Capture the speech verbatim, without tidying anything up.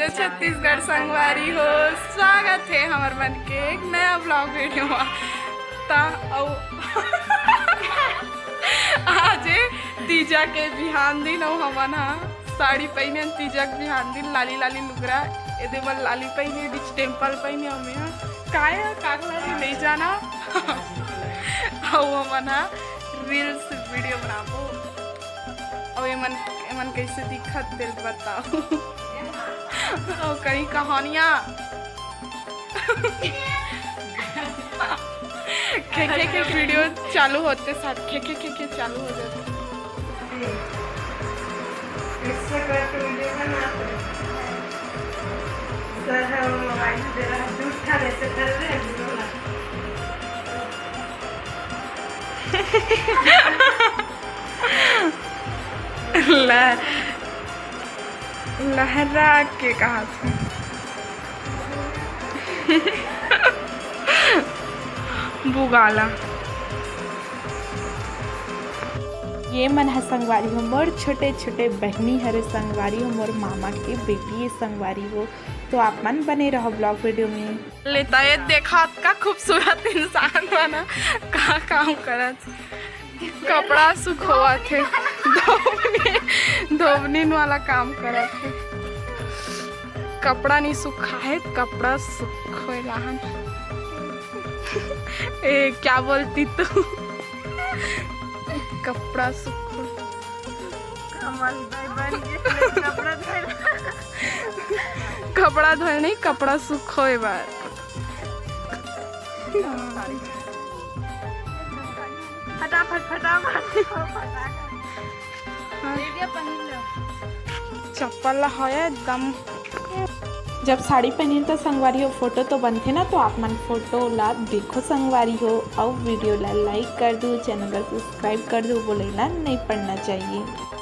छत्तीसगढ़ संगवारी हो, स्वागत हे हमर मन के एक नया vlog video मा। ता अउ आज ए तीजा के बिहान दिन, अउ हमन हा साड़ी पहिने हन तीजा के बिहान दिन, लाली लाली लुगरा, एदे बर लाली पहिने, distemper पहिने हमें हा। काय हे, कागला भी नहीं जाना। अउ हमन हा reels video बनाबो। अउ एमन, एमन कैसे दिखत तेल बताओ। अउ कहीं कहानियाँ। खे खे खे video चालू होते साथ खे खे खे खे चालू हो जाते। इससे करके video बनाते। सर, हम मोबाइल दे रहा है, दूर खाने से कर रहे हैं video बना। ल-, लहरा के कहा था। बुगाला। ये मन ह संगवारी हो, मोर छोटे छोटे बहनी हरे संगवारी हो, मोर मामा के बेटी हे संगवारी हो। तो आप मन बने रहो vlog video में। लेता ये देखा का खूबसूरत इंसान बना, का काम करत, कपड़ा सुखोवत हे, धोबनी, धोबनी वाला काम करत हे। कपड़ा नहीं सुखाए, कपड़ा सुखोए लाहन। ए, क्या बोलती तू? कपड़ा सुखो। कमल भाई बन गए, कपड़ा धोए। कपड़ा धोए नहीं, कपड़ा सुखोए बार। फटाफट, फटाफट। चप्पल ला होय एकदम। जब साड़ी पहनी तो संगवारी हो, फोटो तो बनथे ना, तो आप मन फोटो ला देखो संगवारी हो, अउ video ला like कर दू, channel ला subscribe कर दू, बोले ला नहीं पड़ना चाहिए।